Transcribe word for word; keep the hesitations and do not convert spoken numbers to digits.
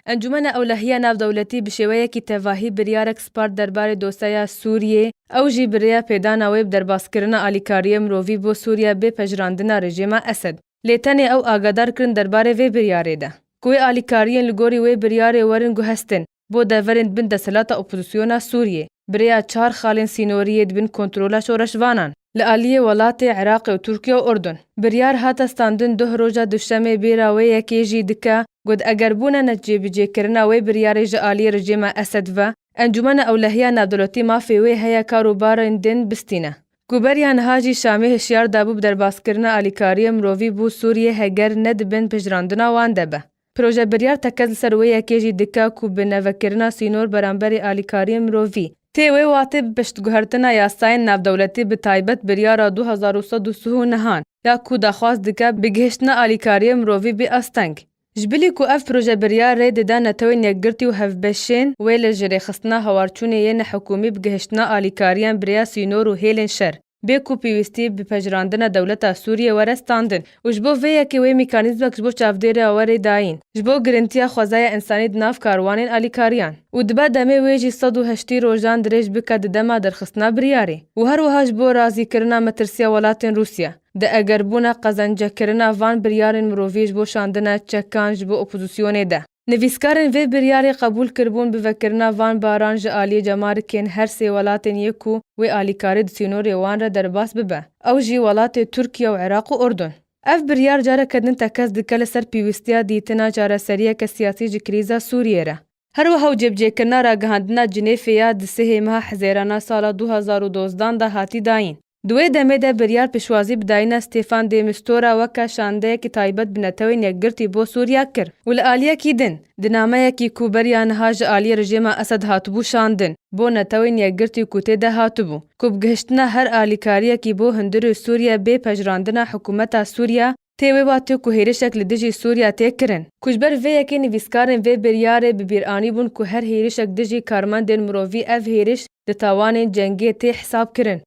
Encûmena Ewlehiya Navdewletî bi şêweyekî tevahî biryarek spart derbarê dosyeya Sûriyê, ew jî bi rêya pêdana wê bi derbaskirina alîkariyê mirovî bo Sûriye bê pejirandina rejîma Esed. Lê tenê ew agadar kirin derbarê vê biryarê de, ku wê alîkariyên li gorî wê biryarê werin guhestin bo deverên bin desthilata opozisyona Sûriyê, bi rêya çar xalên sînoriyê di bin kontrola şoreşvanan, li aliyê welatê Iraqê û Tirkiye û Urdun. Biryar hate standin duh roja Duşemê bêra wê yekê jî dike, got eger bûne ne cêbicêkirina wê biryarê ji aliyê rejîma Esed ve, Encûmena Ewlehiya Navdewletî mafê wê heye kar û barên din bistîne. Ku beriya niha jî Şamê hişyar dabû bi derbaskirina alîkariyê mirovî bo Sûriyê heger ne di bin pejirandina wan de be. Proje biryar tekez li ser wê yekê jî dike ku bi nevekirina sînor beramberî alîkariyên mirovî tê wê watê bi piştguhertina yasayên navdewletî bi taybet biryara du hezar û sed û sih û nehan ya ku daxwaz dike bi gihiştina alîkariyên mirovî bê asteng. Ji bilî ku ev proje biryar rê dide Netewên Yekgirtî û hevbeşên wê li ji rêxistina hawarçûnê yê nehikûmî bi gihiştina alîkariyan bi rêya sînor û hêlên şer, bê ku pêwîstî bi pejirandina dewleta Sûriyê were standin û ji bo vê yekê wê mekanîzmek ji bo çavdêra were dayîn, ji bo girintiya xwezaya însanî di nav karwanên alîkariyan û dibe demê wê jî sed û heştî rojan dirêj bike di dema derxistina biryarê û her wiha ji bo razîkirina metirsiya welatên Rûsya di egerbûna qezencekirina van biryarên mirovî ji bo şandina çekan ji bo opozisyonê de. Nivîskarên vê biryarê qebûl kiribûn bivekirina van baran ji aliyê cemarikên her sê welatên yê ku wê alîkarî di sînorê wan re derbas bibe, ew jî welatê Tirkiye û Iraq û Urdun. Ev biryar careke din tekez dike li ser pêwîstiya dîtina çareseriyeke siyasî ji krîza Sûriyê re. Her wiha û cêbicêkirina ragihandina Cinêfê ya di sihê meha Hezêrana sala du hezar û dozdan de hatî dayîn. Di wê demê de biryar pişwazî bi dayîna Stefan de Mistura weke şandeyekî taybet bi Netewên Yekgirtî bo Sûriya kir û li aliyekî din, di nameyekî ku beriya niha ji aliyê rejîma Esed hatibû şandin, bo Netewên Yekgirtî ku tê de hatibû, ku bi gihiştina her alîkariyekî bo hundirê Sûriye bê pejirandina hikûmeta Sûriye, tê wê watê ku hêrişek li dijî Sûriya tê kirin. Ku ji ber vê yekê nivîskarên vê biryarê bi bîr anîbûn ku her hêrişek dijî karmendên mirovî ev hêriş di tawanên cengê tê hesab kirin.